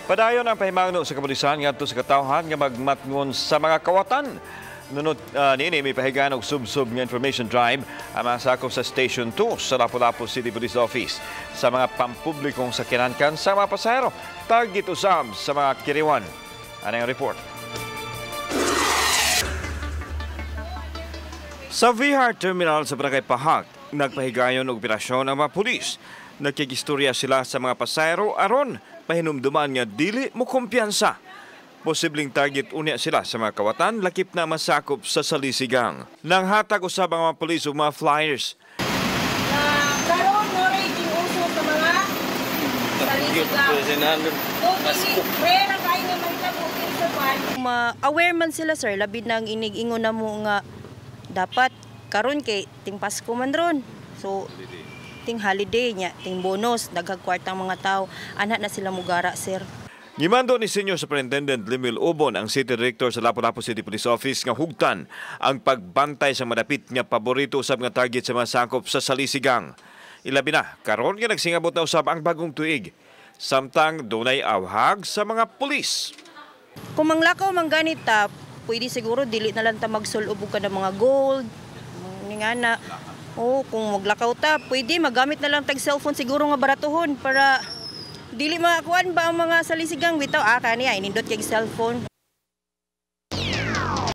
Padayon ang pahimangno sa kapulisan ngadto sa katawhan nga magmatngon sa mga kawatan. Nunot niini, mipahigayon og sub-sub nga information drive ang mga sakop sa Station 2 sa Lapu-Lapu City Police Office sa mga pampublikong sakyanan sa mga pasahero. Target usab sa mga kiriwan. Ano ang report? Sa VR Terminal sa Barangay Pahak, nagpahigayon og operasyon ang mga pulis. Nakigistorya sila sa mga pasahero aron pahinumduman nga dili mo kumpiyansa. Posibleng target unya sila sa mga kawatan, lakip na masakop sa salisigang. Nanghatag usab ang mga pulis og mga flyers. Na karon no rating uso sa mga salisigang. So dili rare ang kayo nga mahitabo sa kwan. Ma-aware man sila, sir, labi nang inig-ingon na mo nga dapat karon kay ting Pasko man ron. So ting holiday niya, ting bonus, daghang kwartang mga tao, ana na sila mugara, sir. Gimando ni Senior Superintendent Limil Ubon ang City Director sa Lapu-Lapu City Police Office nga hugtan ang pagbantay sa madapit nga paborito usab nga target sa mga sakop sa salisigang. Ilabi na karon nga nagsingabot na usab ang bagong tuig, samtang dunay awhag sa mga pulis. Kung manglakaw man ganit ta, pwede siguro dili na lang ta magsulob ka ng mga gold, nga na. O kung maglakaw ta, pwede magamit na lang tag cellphone siguro nga baratuhon para dili makakuan ba ang mga salisigang bitaw kaniya inindot kay cellphone.